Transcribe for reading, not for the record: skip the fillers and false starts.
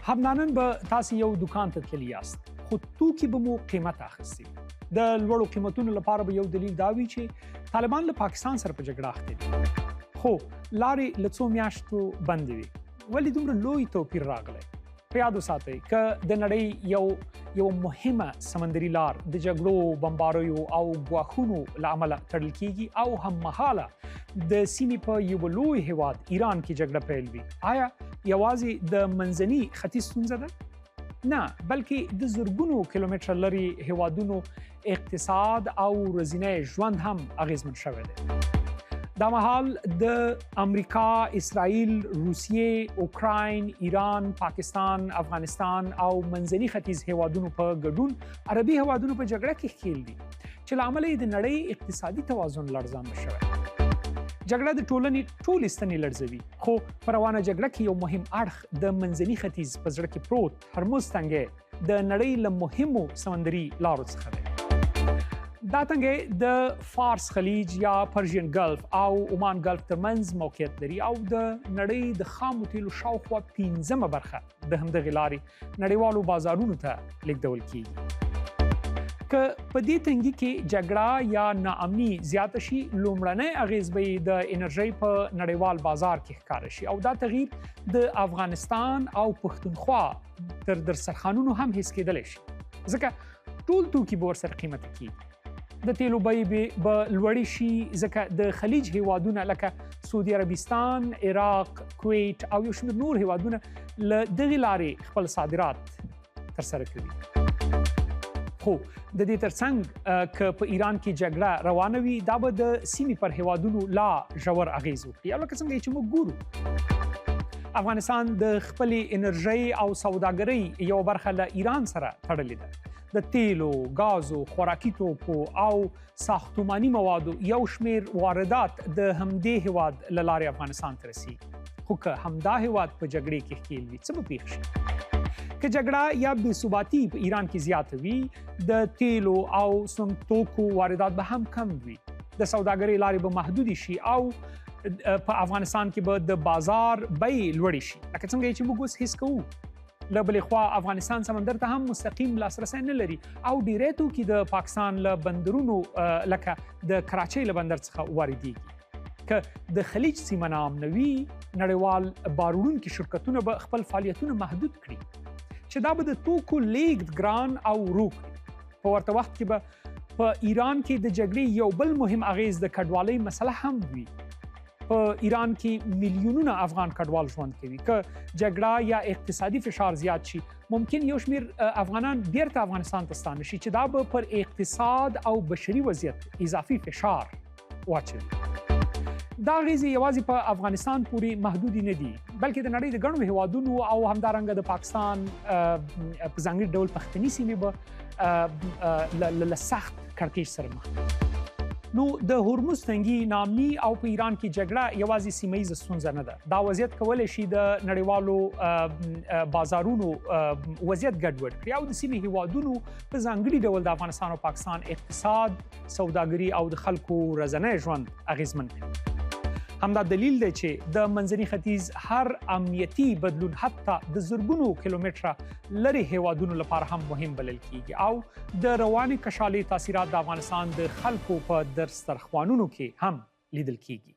همدانن به تاسو یو دکان ته تللی یاست، خو توکي به مو قیمت اخیستي. د لوړو قیمتونو لپاره به یو دلیل دا وي چې طالبان له پاکستان سره په جګړه اخته دي، خو لارې له څو میاشتو بندې وي. ولې دومره لوی توپیر راغلی؟ په یاد وساتئ، که د نړۍ یو مهمه سمندري لار د جګړو، بمباریو او ګواښونو له امله تړل کیږي او هم مهاله د سیمې په یو لوی هیواد ایران کې جګړه پیل وي، آیا یوازې د منځني ختیځ ستونزه ده؟ نه، بلکې د زرګونو کیلومتره لري هیوادونو اقتصاد او ورځنی ژوند هم اغیزمن شوی دی. دا مهال د امریکا، اسرائیل، روسیې، اوکراین، ایران، پاکستان، افغانستان او منځني ختیځ هیوادونو په ګډون عربي هیوادونو په جګړه کې ښکیل دي، چې له امله یې د نړۍ اقتصادي توازن لړزانده شوی. جګړه د ټولنې ټولې ستنې لړزوي، خو په روانه جګړه کې یو مهم اړخ د منځني ختیځ په زړه کې پروت هرمز تنګی د نړۍ له مهمو سمندري لارو څخه دی. دا تنګی د فارس خلیج یا پرژین ګلف او عمان ګلف ترمنځ موقعیت لري او د نړۍ د خامو تیلو شاوخوا پنځمه برخه د همدغې لارې نړیوالو بازارونو ته لیږدول کیږي. که په دې تنګي کې جګړه یا ناامني زیاته شي، لومړنی اغېز به یې د انرژۍ په نړیوال بازار کې ښکاره شي او دا تغییر د افغانستان او پښتونخوا تر درسرخانونو هم حس کېدلی شي، ځکه ټول توکي به ورسره قیمته کیږي. د تیلو بیې به لوړې شي، ځکه د خلیج هیوادونه لکه سعودي عربستان، عراق، کویت او یو شمېر نور هیوادونه له دغې لارې خپل صادرات ترسره کوي. خو د دې ترڅنګ که په ایران کې جګړه روانه وي، دا به د سیمې پر هیوادونو لا ژور اغېز وکړي. او لکه څنګه چې موږ ګورو، افغانستان د خپلې انرژۍ او سوداګرۍ یو برخه له ایران سره تړلې ده. د تیلو، غازو، خوراکي توکو او ساختماني موادو یو شمېر واردات د همدې هیواد له لارې افغانستان ته رسیږي. خو که همدا هیواد په جګړې کې ښکیل وي، څه به پېښ شي؟ که جګړه یا بې ثباتي په ایران کې زیاته وي، د تیلو او سون توکو واردات به هم کم وي، د سوداګرۍ لارې به محدودې شي او په افغانستان کې به د بازار بیې لوړې شي، لکه څنګه چې موږ اوس حس کوو. له بلې خوا افغانستان سمندر ته هم مستقیم لاسرسی نه لري او ډیری توکي د پاکستان له بندرونو لکه د کراچۍ له بندر څخه واردېږي. که د خلیج سیمه ناامنه وي، نړیوال باروړونکي شرکتونه به خپل فعالیتونه محدود کړي، چې دا به د توکو لیږد ګران او ورو کړي. په ورته وخت کې به په ایران کې د جګړې یو بل مهم اغېز د کډوالۍ مسله هم وي. په ایران کې میلیونونه افغان کډوال ژوند کوي. که جګړه یا اقتصادي فشار زیات شي، ممکن یو شمېر افغانان بیرته افغانستان ته ستانه شي، چې دا به پر اقتصاد او بشري وضعیت اضافي فشار واچوي. دا اغېزې یوازې په افغانستان پورې محدودې نه دي، بلکې د نړۍ د ګڼو هیوادونو او همدارنګه د پاکستان په ځانګړي ډول پښتني سیمې به له سخت کړکېچ سره مخ دي. نو د هرمز تنګي ناامني او په ایران کې جګړه یوازې سیمه ییزه ستونزه نه ده. دا وضعیت کولی شي د نړیوالو بازارونو وضعیت ګډوډ کړي او د سیمې هیوادونو په ځانګړي ډول د افغانستان او پاکستان اقتصاد، سوداګري او د خلکو ورځنی ژوند اغېزمن کړي. همدا دلیل دی چې د منځني ختیځ هر امنیتي بدلون حتی د زرګونو کیلومتره لرې هیوادونو لپاره هم مهم بلل کیږي او د روانې کشالې تاثیرات د افغانستان د خلکو په درسترخوانونو کې هم لیدل کیږي.